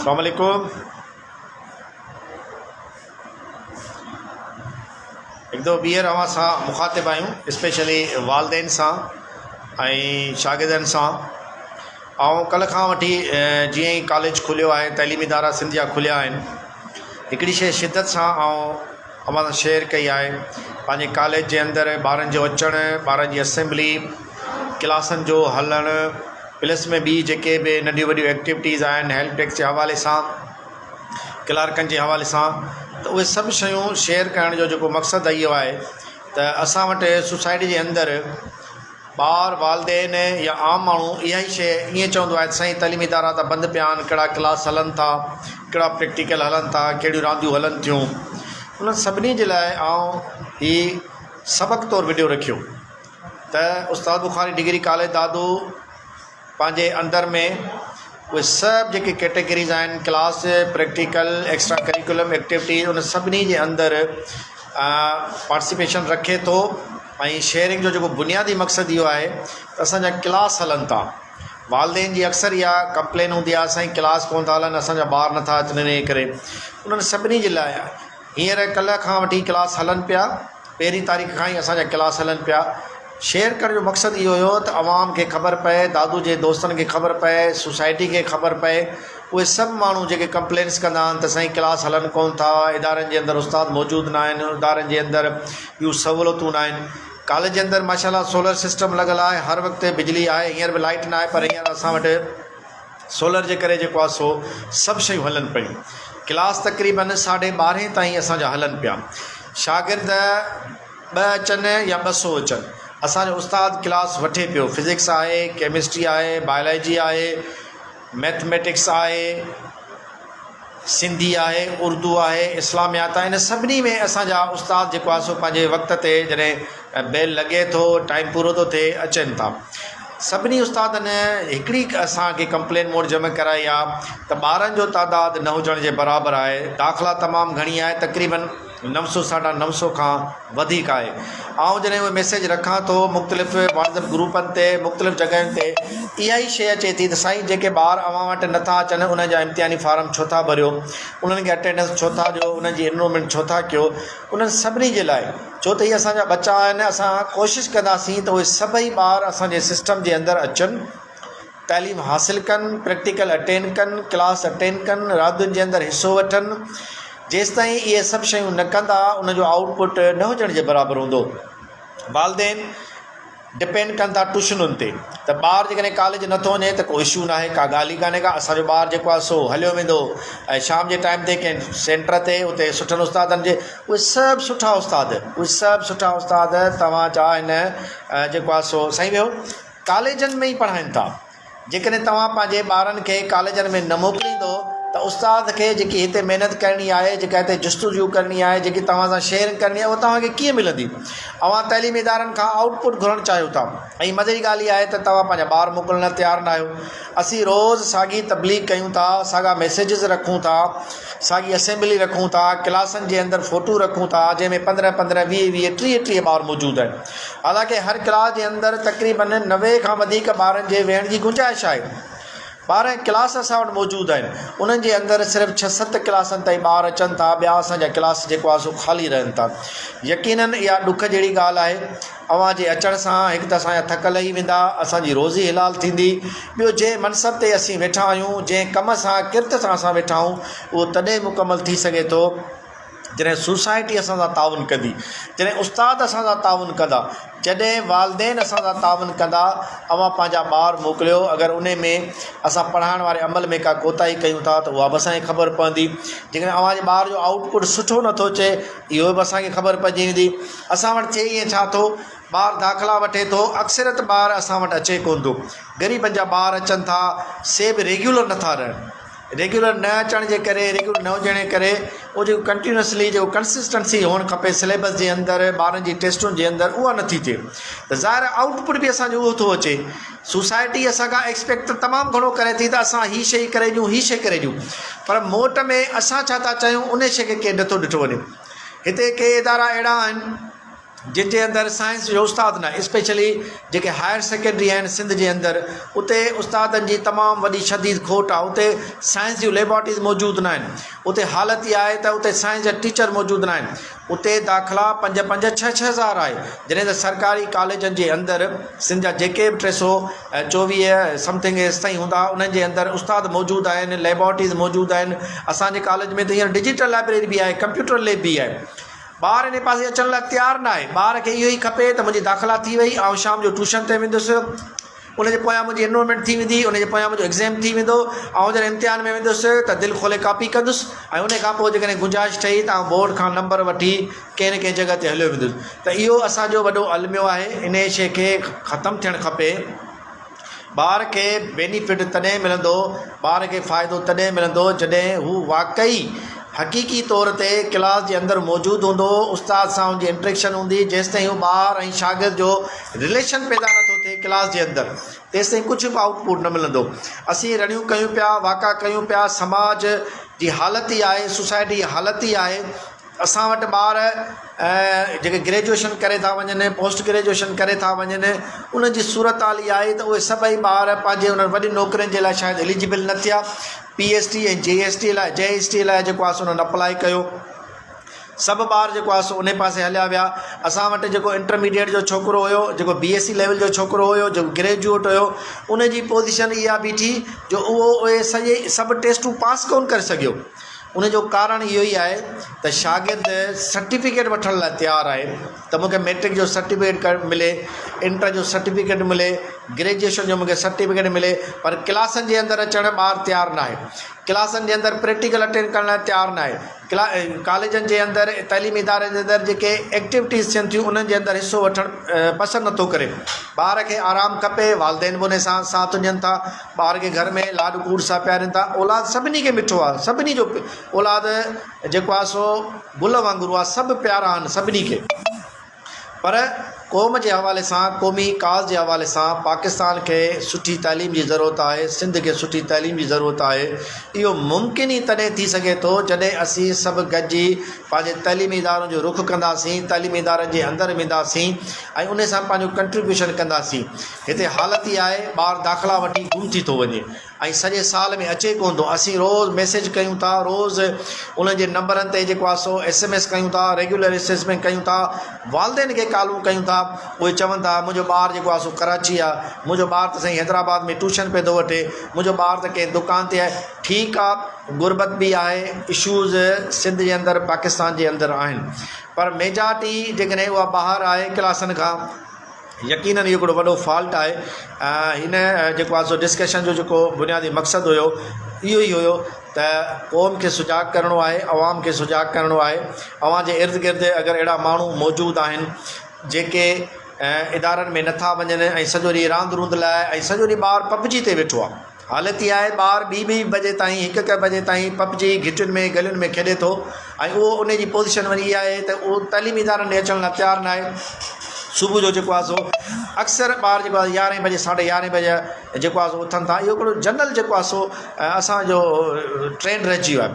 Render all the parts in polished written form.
السلام عليڪم هڪ دفعو ٻيهر اوهان سان مخاطب آهيون اسپيشلي والدين سان ۽ شاگردن سان آئون ڪلهه کان وٺي جيئن ئي ڪاليج کليو آهي تعليمي ادارا سنڌ جا کليا آهن هڪڙي شي شدت سان آئون اوهان سان شيئر ڪئي آهي پنهنجي ڪاليج جي اندر ٻارن جو اچڻ ٻارن جي اسيمبلي ڪلاسن جو هلڻ پلس ۾ ٻي جيڪي به ننڍيون وڏيون ايڪٽيوٽيز آهن هيلپ ڊيسڪ جي حوالي سان ڪلارڪن جي حوالي سان ته اهي سڀ شيون شيئر ڪرڻ جو جيڪو مقصد اهو آهي ته اسان وٽ سوسائٽي جي اندر ٻار، والدين يا عام ماڻهو اها ئي شيء ائين چوندو آهي ته سائين تعليمي ادارا ته بند پيا آهن، ڪهڙا ڪلاس هلن ٿا، ڪهڙا پريڪٽيڪل هلن ٿا، ڪهڙيون رانديون هلن ٿيون. انهن سڀني جي لاء آئون هي سبق طور وڊيو رکيو ته استاد بخاري ڊگري ڪاليج دادو پنهنجي اندر ۾ اهي سڀ جيڪي ڪيٽيگريز آهن class, practical, extra curriculum activity ان سڀني جي اندر پارٽيسپيشن رکي ٿو ۽ شيئرنگ جو جيڪو بنيادي مقصد اهو آهي ته اسان جا ڪلاس هلن ٿا والدين جي اڪثر اها ڪمپلين هوندي آهي سائين ڪلاس ڪونه ٿا هلن اسان جا ٻار نٿا اچن انهي ڪري انهن سڀني جي لاء هينئر ڪلهه کان وٺي ڪلاس هلن پيا پهرين تاريخ کان ئي اسان جا ڪلاس هلن پيا. شيئر ڪرڻ جو مقصد اهو هيو ته عوام کي خبر پئي، دادو جي دوستن کي خبر پئي، سوسائٽي کي خبر پئي، اهي سڀ ماڻهو جيڪي ڪمپلينس ڪندا آهن ته سائين ڪلاس هلن ڪونه ٿا، ادارن جي اندر استاد موجود نه آهن، ادارن جي اندر ٻيون سهولتون نه آهن. ڪاليج جي اندر ماشاء الله سولر سسٽم لڳل آهي، هر وقت بجلي آهي، هينئر به لائيٽ نه آهي پر هينئر اسان وٽ سولر جي ڪري جيڪو آهي سو سڀ شيون هلن پيون. ڪلاس تقريبن ساڍي ٻارهين تائين اسان جا هلن پيا. شاگرد ٻه اچن يا 200 اچن اسان جو استاد ڪلاس وٺي پيو. فزڪس آهي، ڪيمسٽري آهي، بائلاجي آهي، ميٿميٽڪس آهي، سنڌي آهي، اردو آهي، اسلاميات آهي، ان سڀني ۾ اسان جا استاد جيڪو آهي سو پنهنجي وقت تي جڏهن بيل لڳي ٿو ٽائيم پورو ٿو ٿئي اچن ٿا. سڀني استادن هڪڙي اسان کي ڪمپلين مون وٽ جمع ڪرائي آهي ته ٻارن جو تعداد نه هجڻ جي برابر آهي، داخلا تمام گهڻي آهي تقريبن نو سو ساڍا نو سو کان وڌيڪ آهي. آئون جڏهن اهي ميسيج رکان ٿو مختلف واٽس ايپ گروپن تي مختلف جڳهين تي اها ئي شيء اچي ٿي ته سائين جيڪي ٻار اوهان وٽ نه ٿا اچن انهن جا امتحاني فارم ڇو ٿا ڀريو انهن کي اٽينڊنس ڇو ٿا ڏيو انهن جي انرولمينٽ ڇو ٿا ڪيو انهن سڀني جي لاء ڇو ته هي اسان جا ٻچا آهن اسان ڪوشش ڪنداسين ته اهي سڀئي ٻار اسان جي سسٽم جي اندر اچن تعليم حاصل ڪن، پريڪٽيڪل اٽينڊ ڪن، ڪلاس اٽينڊ ڪن، راندين جي اندر حصو وٺن، جيستائين اهي سڀ شيون نه ڪندا ان جو آئوٽ پٽ نه هجڻ جي برابر هوندو. والدين ڊپينڊ ڪن ٿا ٽيوشنن تي ته ٻار جيڪڏهن ڪاليج نٿو وڃي ته ڪو اشو ناهي ڪا ڳالهه ئي ڪانهي ڪا اسان جو ٻار جيڪو آهي سو هليو ويندو ۽ شام جي ٽائيم تي ڪنهن سينٽر تي اتي سٺن استادن جي اهي سڀ سٺا استاد اهي سڀ سٺا استاد توهان جا هن جيڪو آهي سو سائين ويهو ڪاليجن ۾ ئي پڙهائين ٿا. جيڪڏهن توهان پنهنجي ٻارن کي ڪاليجن ۾ نه موڪليندو ته استاد کي جيڪي هتي محنت ڪرڻي آهي، جيڪا هتي جستجو ڪرڻي آهي، جيڪي توهان سان شيئرنگ ڪرڻي آهي اها توهان کي ڪيئن ملندي؟ اوهان تعليمي ادارن کان آئوٽ پٽ گهرڻ چاهيو ٿا ۽ مزي جي ڳالهه اها آهي ته توهان پنهنجا ٻار موڪلڻ لاء تيار ناهيو. اسين روز ساڳي تبليغ ڪيون ٿا، ساڳا ميسيجز رکون ٿا، ساڳي اسيمبلي رکون ٿا، ڪلاسن جي اندر فوٽو رکون ٿا جنهن ۾ پندرهن پندرهن، ويهه ويهه، ٽيهه ٽيهه ٻار موجود آهن. حالانڪه هر ڪلاس جي اندر تقريبن 90 کان وڌيڪ ٻارن جي ويهڻ جي گنجائش آهي. 12 ڪلاس اسان وٽ موجود آهن. انهن جي اندر صرف ڇهه ست ڪلاسن تائين ٻار اچن ٿا، ٻيا اسان جا ڪلاس جيڪو آهي سو خالي رهن ٿا. يقينن اها ڏک جهڙي ڳالهه آهي. اوهان جي اچڻ سان هڪ ته اسان جا ٿڪ لهي ويندا، اسان جي روزي حلال ٿيندي، ٻيو جنهن منصب تي اسين ويٺا آهيون، جنهن ڪم سان ڪرت سان اسان ويٺا آهيون، اهو تڏهن مڪمل ٿي سگهي ٿو، جڏهن سوسائٽي اسان سان تعاون ڪندي، جڏهن استاد اسان سان تعاون ڪندا، جڏهن والدين اسان سان تعاون ڪندا، اوهان پنهنجا ٻار موڪليو، اگر انهي ۾ اسان پڙهائڻ واري عمل ۾ ڪا ڪوتاهي ڪيون ٿا ته اها به اسان کي خبر پوندي، جيڪڏهن اوهان جي ٻار جو آئوٽ پٽ سٺو نٿو اچي اهو به اسان کي خبر پئجي ويندي، اسان وٽ ٿئي ائين ڇا ٿو، ٻار داخلا وٺي ٿو، اڪثريت ٻار اسان وٽ اچي ڪونه ٿو، غريبن جا ٻار اچن ٿا سي به ريگيولر نٿا رهن. ريگيولر نه اچڻ جي ڪري ريگيولر نه هجڻ جي ڪري اهو جيڪو ڪنٽينيوسلي جيڪو ڪنسسٽنسي هئڻ کپي سليبس جي اندر ٻارن جي ٽيسٽن جي اندر اها نٿي ٿئي ته ظاهر آهي آئوٽ پٽ به اسانجو اهو ٿو اچي سوسائٽي اسان کان ايڪسپيڪٽ ته تمام گهڻو ڪري ٿي ته اسان هي شيء ڪري ڏيون هي شيء ڪري ڏيون پر موٽ ۾ اسان ڇا ٿا چاهيون ان شيء کي ڪير نٿو ڏٺو وڃي هتي ڪي ادارا اهڙا آهن. جن جي اندر سائنس جو استاد ناهي اسپيشلي جيڪي هائر سيڪنڊري آهن سنڌ جي اندر اتي استادن جي تمام وڏي شديد کوٽ آهي اتي سائنس جون ليبارٽريز موجود ناهن اتي حالت اها آهي ته اتي سائنس جا ٽيچر موجود ناهن اتي داخلا پنج پنج ڇهه ڇهه هزار آهي جڏهن ته سرڪاري ڪاليجن جي اندر سنڌ جا جيڪي به 324 سمٿنگ ايستائين هوندا انهن جي اندر استاد موجود آهن ليبارٽريز موجود آهن اسانجي ڪاليج ۾ ته هينئر ڊجيٽل لائبريري به آهي ڪمپيوٽر ليب به آهي ٻار انهي پاسي اچڻ لاء تيار ناهي. ٻار کي اهو ئي کپي ته منهنجي داخلا ٿي وئي، آئون شام جو ٽيوشن تي ويندس، ان جي پويان منهنجي انرولمينٽ ٿي ويندي، ان جي پويان منهنجو ايگزيم ٿي ويندو، آئون جڏهن امتحان ۾ ويندس ته دل کولي ڪاپي ڪندس ۽ انهي کان پوء جيڪڏهن گنجائش ٺهي ته آئون بورڊ کان نمبر وٺي ڪنهن نه ڪنهن جڳهه تي هليو ويندس ته اهو اسان جو وڏو الميو آهي، انهي شيء کي ختم ٿيڻ کپي. ٻار کي بينيفٽ تڏهن ملندو، ٻار کي فائدو تڏهن ملندو جڏهن هو واقعي حقيقي طور تي ڪلاس جي اندر موجود هوندو، استاد سان ان جي انٽريڪشن هوندي، جيستائين هو ٻار ۽ شاگرد جو رليشن پيدا نٿو ٿئي ڪلاس جي اندر تيستائين ڪجهه به آئوٽ پوٽ نه ملندو. اسين رڙيون ڪيون پيا، واڪا ڪيون پيا، سماج جي حالت ئي آهي، سوسائٽي جي حالت ئي آهي. اسان وٽ ٻار جيڪي گريجوئيشن ڪري ٿا وڃن پوسٽ گريجوئيشن ڪري ٿا وڃن انهن جي صورت حال اها آهي ته اهي سڀئي ٻار پنهنجي انهن وڏين نوڪرين جي لاء شايد اليجبل نه ٿيا P S T ۽ G S T لاء جي ايس ٽي لاء جيڪو آهي سو انهن اپلائي ڪيو سڀ ٻار جيڪو آهي سو انهي پاسي هليا ويا اسان وٽ جيڪو انٽرميڊيٽ جو ڇوڪرو هيو جيڪو بي ايس سي ليول جو ڇوڪرو هيو جيڪو گريجوئيٽ هيو ان جي پوزيشن اها بيٺي جو اهو اهي سڄي سڀ ٽيسٽون پاس ڪونه ڪري سگهيو ان جو ڪارڻ اهو ئي آهي ته شاگرد سرٽيفڪيٽ وٺڻ لاء تيار آهي ته مون کي ميٽرڪ جو سرٽيفڪيٽ ملي، انٽر جو سرٽيفڪيٽ ملي، گريجوئيشن جو مون کي سرٽيفڪيٽ ملي پر ڪلاسن جي اندر اچڻ ٻار تيار ناهي، ڪلاسن جي اندر پريڪٽيڪل اٽينڊ ڪرڻ لاء تيار ناهي، ڪلا ڪاليجن جي اندر تعليمي ادارن جي اندر جيڪي ايڪٽيوٽيز ٿين ٿيون انهن جي اندر حصو وٺڻ پسند نٿو ڪري، ٻار کي آرام کپي والدين به ان سان ساٿ ڏين ٿا. ٻار کي گهر ۾ لاڏ ڪوڙ سان پيارين ٿا. اولاد سڀني کي مٺو آهي. سڀني جو اولاد جيڪو آهي سو گل وانگر آهي. سڀ پيارا آهن سڀني کي. پر قوم جي حوالي سان قومي ڪاز جي حوالي سان پاڪستان کي سٺي تعليم جي ضرورت آهي. سنڌ کي سٺي تعليم جي ضرورت آهي. اهو ممڪن ئي تڏهن ٿي سگهي ٿو جڏهن اسين سڀ گڏجي پنهنجي تعليمي ادارن جو رخ ڪنداسين، تعليمي ادارن جي اندر وينداسين ۽ انهي سان پنهنجو ڪنٽريبيوشن ڪنداسين. هتي حالت اها آهي ٻار داخلا وٺي گم ٿي ٿو وڃي ۽ سڄي سال ۾ اچي ڪونه ٿو اسين روز ميسيج ڪيون ٿا روز انهن جي نمبرن تي جيڪو آهي سو ايس ايم ايس ڪيون ٿا ريگيولر اسيسمينٽ ڪيون ٿا والدين کي ڪالون ڪيون ٿا اهي چون ٿا منهنجو ٻار جيڪو آهي سو ڪراچي آهي منهنجو ٻار ته سائين حيدرآباد ۾ ٽيوشن پيو ٿو وٺي منهنجو ٻار ته ڪنهن دڪان تي آهي ٺيڪ آهي غربت به آهي اشوز سنڌ جي اندر پاڪستان جي اندر آهن پر ميجارٽي جيڪڏهن اها ٻاهر آهي ڪلاسن کان يقينن اهو هڪڙو وڏو فالٽ آهي ۽ هن جيڪو آهي سو ڊسڪشن جو جيڪو بنيادي مقصد هيو اهو ئي هيو ته قوم کي سجاڳ ڪرڻو آهي عوام کي سجاڳ ڪرڻو آهي اوهان جي ارد گرد اگر اهڙا ماڻهو موجود آهن جيڪي ادارن ۾ نٿا وڃن ۽ سڄو ڏينهن راند روند لاء ۽ سڄو ڏينهن ٻار پب جي تي ويٺو آهي حالت اها آهي ٻار ٻي ٻي بجي تائين هڪ هڪ بجي تائين پب جي گهٽين ۾ گلين ۾ کيڏي ٿو ۽ اهو ان جي پوزيشن وري اها آهي ته اهو تعليمي ادارن ڏي اچڻ لاء تيار ناهي صبح جو جيڪو آهي سو اڪثر ٻار جيڪو آهي يارهين بجي ساڍي يارهين بجي جيڪو آهي سو اٿن ٿا اهو هڪڙو جنرل جيڪو آهي سو اسانجو ٽرينڊ رهجي ويو آهي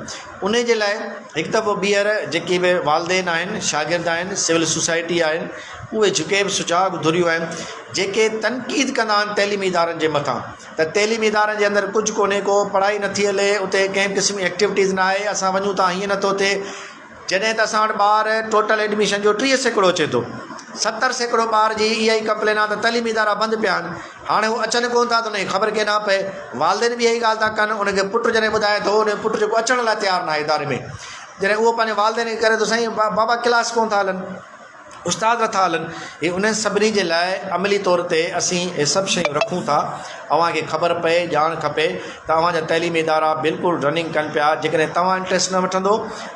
ان جي لاء هڪ دفعو ٻيهر جيڪي به والدين آهن شاگرد آهن سول سوسائٽي آهن اهي جيڪي به سجاڳ ڌريون آهن جيڪي تنقيد ڪندا آهن تعليمي ادارن جي مٿان ته تعليمي ادارن جي اندر ڪجهه ڪونهي ڪو پڙهائي نٿي هلي اتي ڪنهن به قسم جي ايڪٽيوٽيز نه آهي اسان وڃون ٿا هيئن نٿو ٿئي جڏهن ته اسان وٽ ٻار ٽوٽل ايڊميشن جو 30% اچي ٿو 70% ٻار جي اها ئي ڪمپلين آهي ته تعليمي ادارا بند پيا آهن هاڻي هو اچن ڪونه ٿا ته انهن کي خبر ڪيڏانهن پئي والدين به اها ئي ڳالهه ٿا ڪن ان کي پٽ جڏهن ٻڌائي ٿو ان جو پٽ جيڪو اچڻ لاء تيار ناهي اداري ۾ جڏهن اهو پنهنجي والدين کي ڪري ٿو سائين بابا ڪلاس ڪونه ٿا هلن استاد نٿا هلن، هي انهن سڀني جي لاء عملي طور تي اسين اهي سڀ شيون رکون ٿا، اوهان کي خبر پئي، ڄاڻ کپي ته اوهان جا تعليمي ادارا بلڪل رننگ ڪن پيا، جيڪڏهن توهان انٽريسٽ نه وٺندو،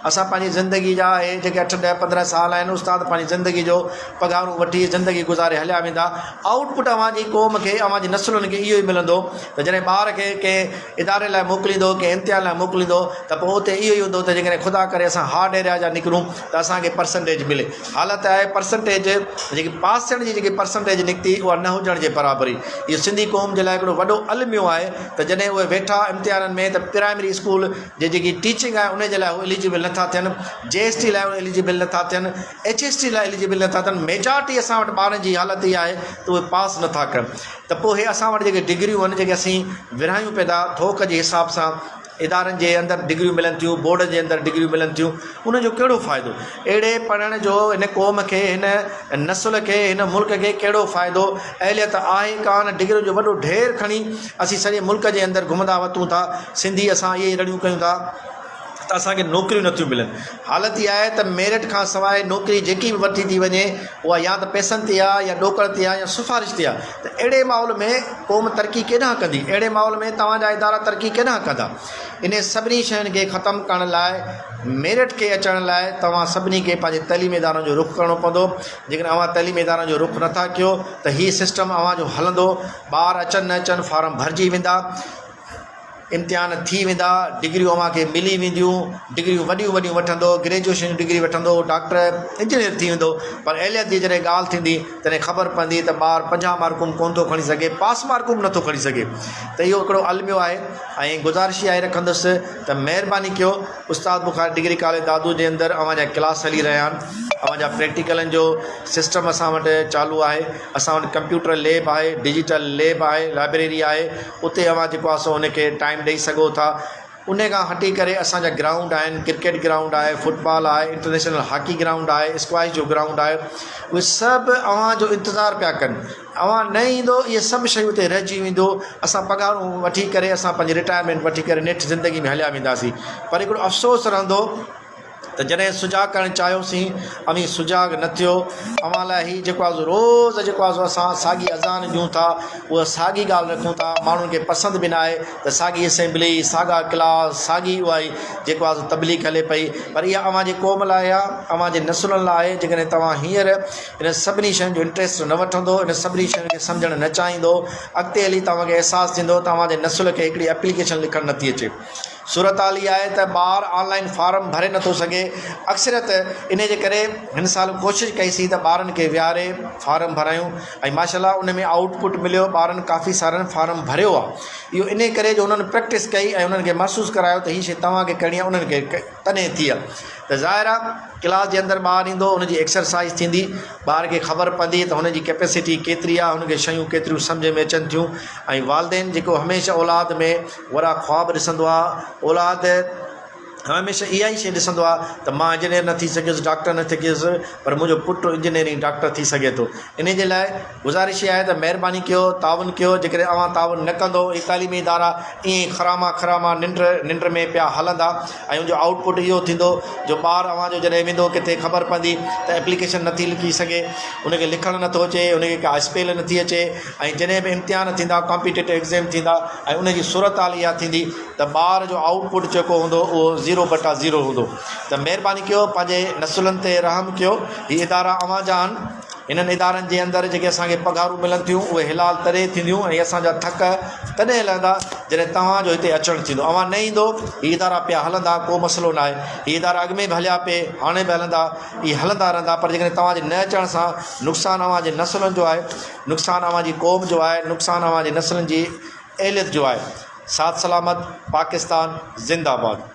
اسان پنهنجي زندگي جا اهي جيڪي اٺ ڏهه 15 سال آهن استاد پنهنجي زندگي جو پگهارون وٺي زندگي گذاري هليا ويندا، آئوٽ پٽ اوهان جي قوم کي اوهان جي نسلن کي اهو ئي ملندو ته جڏهن ٻار کي ڪنهن اداري لاء موڪليندو ڪنهن امتحان لاء موڪليندو ته پوء اتي اهو ئي هوندو ته جيڪڏهن خدا ڪري اسان هارڊ ايريا جا نڪرون ته اسان کي پرسنٽيج ملي. حالت آهي پرسنٽيج جيڪي پاس ٿيڻ جي جيڪي پرسنٽيج نڪتي اها نه هجڻ جي برابر هئي. اهو سنڌي قوم جي لاء هڪڙو وڏو الميو آهي ته جڏهن اهي ويٺا امتحانن ۾ ته پرائمري اسڪول جي جيڪي ٽيچنگ آهي ان جي لاء هو اليجبل نٿا ٿين، جي ايس ٽي لاء اهي اليجبل نٿا ٿين، ايڇ ايس ٽي لاء اليجبل نٿا ٿين، ميجارٽي اسان وٽ ٻارن جي حالت اها آهي ته اهي پاس نٿا ڪن ته پوء هي اسان وٽ جيڪي ڊگريون آهن جيڪي اسين ورهايون پيا ٿا ٿوڪ جي حساب سان ادارن جي اندر ڊگريون ملن ٿيون بورڊ جي اندر ڊگريون ملن ٿيون ان جو ڪهڙو فائدو اهڙي پڙهڻ جو هن قوم کي هن نسل کي هن ملڪ کي ڪهڙو فائدو اهليت آهي ڪانه ڊگرين جو وڏو ڍير کڻي اسين سڄي ملڪ جي اندر گهمندا وتون ٿا سنڌي اسان اهي ئي رڙيون ڪيون ٿا ته اسان کي نوڪريون نٿيون ملن. حالت اها آهي ته ميرٽ کان سواء نوڪري جيڪي به وٺي ٿي وڃي اها يا ته پئسن تي آهي يا ڏوڪڙ تي آهي يا سفارش تي آهي ته اهڙي ماحول ۾ قوم ترقي ڪيڏانهن ڪندي؟ اهڙي ماحول ۾ توهان جا ادارا ترقي ڪيڏانهن ڪندا؟ انهي سڀني شين کي ختم ڪرڻ لاء ميرٽ کي اچڻ لاء توهان سڀني کي پنهنجي تعليمي ادارن جو رخ ڪرڻو پوندو. جيڪڏهن اوهان تعليمي ادارن جو رخ نٿا ڪيو ته هي سسٽم اوهان جو هلندو، ٻار اچن نه اچن فارم ڀرجي ويندا. امتحان ٿي ويندا، ڊگريون اوهان کي ملي وينديون، ڊگريون وڏيون وڏيون وٺندو، گريجوئيشن جون ڊگري وٺندو، ڊاڪٽر، انجنيئر ٿي ويندو، پر اهليت جي جڏهن ڳالهه ٿيندي تڏهن خبر پوندي ته ٻار 50 مارڪون به ڪونه ٿو کڻي سگهي، پاس مارڪون به نٿو کڻي سگهي ته اهو هڪڙو الميو آهي ۽ گذارش اها ئي رکندس ته مهرباني ڪيو استاد بخاري ڊگري ڪاليج دادو جي اندر اوهان جا ڪلاس هلي رهيا آهن، اوهان جا پريڪٽيڪلن جو سسٽم اسان وٽ چالو آهي، اسان وٽ ڪمپيوٽر ليب آهي، ڊجيٽل ليب آهي، لائبريري آهي، اتي اوهان جيڪو آهي سو ان کي ٽائيم ڏئي سگهو ٿا. ان کان هٽي ڪري اسان جا گرائونڊ آهن، ڪرڪيٽ گرائونڊ آهي، فٽ بال آهي، انٽرنيشنل هاڪي گرائونڊ آهي، اسڪوائش جو گرائونڊ آهي، اهي سڀ اوهان جو انتظار پيا ڪن. اوهان نه ايندو اهي سڀ شيون اتي رهجي ويندو. اسان پگهارون وٺي ڪري اسان پنهنجي رٽائرمينٽ وٺي ڪري نيٺ زندگي ۾ هليا وينداسين پر هڪڙو افسوس رهندو. ته جڏهن سجاڳ ڪرڻ چاهيوسين اوهين سجاڳ نه ٿيو، اوهان لاء هي جيڪو آهي سو روز جيڪو آهي سو اسان ساڳي اذان ڏيون ٿا، اها ساڳي ڳالهه رکون ٿا، ماڻهن کي پسند به ناهي ته ساڳي اسيمبلي، ساڳا ڪلاس، ساڳي اها ئي جيڪو آهي سو تبليغ هلي پئي، پر اها اوهان جي قوم لاء آهي، اوهان جي نسلن لاء آهي، جيڪڏهن توهان هينئر انهن سڀني شين جو انٽريسٽ نه وٺندو، انهن سڀني شين کي سمجهڻ نه چاهيندو، اڳتي هلي توهان کي احساس ٿيندو ته اوهان جي نسل کي هڪڙي ايپليڪيشن لکڻ نٿي اچي. صورتحال اها آهي ته ٻار آن لائن فارم ڀري نٿو سگهي، اڪثريت انهي جي ڪري هن سال ڪوشش ڪئي سين ته ٻارن کي ويهاري فارم ڀرايون ۽ ماشاء الله ان ۾ آئوٽ پٽ مليو ٻارن ڪافي سارن فارم ڀريو آهي اهو انهي ڪري جو انهن پريڪٽس ڪئي ۽ انهن کي محسوس ڪرايو ته هي شي توهان کي ڪرڻي آهي انهن کي تڏهن ٿي آهي ته ظاهر آهي ڪلاس جي اندر ٻار ايندو ان جي ايڪسرسائز ٿيندي ٻار کي خبر پوندي ته هن جي ڪيپيسٽي ڪيتري آهي هن کي شيون ڪيتريون سمجهه ۾ اچن ٿيون ۽ والدين جيڪو هميشه اولاد ۾ وڏا خواب ڏسندو آ اولاد هميشه اها ئي شيء ڏسندو آ ته مان انجنيئر نه ٿي سگهيس ڊاڪٽر نه ٿي سگهيس پر منهنجو پٽ انجنيئرنگ ڊاڪٽر ٿي سگهي ٿو انهي جي لاء گذارش اها آهي ته مهرباني ڪيو تعاون ڪيو جيڪڏهن اوهان تعاون نه ڪندو هي تعليمي ادارا ائين ئي خراما خراما ننڊ ننڊ ۾ پيا هلندا ۽ ان جو آئوٽ پٽ اهو ٿيندو جو ٻار اوهان جو جڏهن ويندو ڪٿي خبر پوندي ته ايپليڪيشن نٿي لکي سگهي ان کي لکڻ نٿو اچي ان کي ڪا اسپيل نٿي اچي ۽ جڏهن به امتحان ٿيندا ڪامپيٽيٽو ايگزيم ٿيندا ۽ ان جي صورتحال اها ٿيندي ته ٻار جو آئوٽ پٽ جيڪو هوندو اهو زيرو بٽا زيرو هوندو ته مهرباني ڪيو پنهنجي نسلن تي رحم ڪيو هي ادارا اوهان جا آهن انهن ادارن جي اندر جيڪي اسان کي پگهارون ملن ٿيون اهي حلال تڏهن ٿينديون ۽ اسان جا ٿڪ تڏهن لهندا جڏهن توهان جو هتي اچڻ ٿيندو اوهان نه ايندو هي ادارا پيا هلندا ڪو مسئلو ناهي هي ادارا اڳ ۾ به هليا پئي هاڻي به هلندا اهي هلندا رهندا پر جيڪڏهن توهان جي نه اچڻ سان نقصان اوهان جي نسلن جو آهي نقصان اوهان جي قوم جو آهي نقصان اوهان جي نسلن جي اهليت جو آهي ساٿ سلامت پاڪستان زنده باد.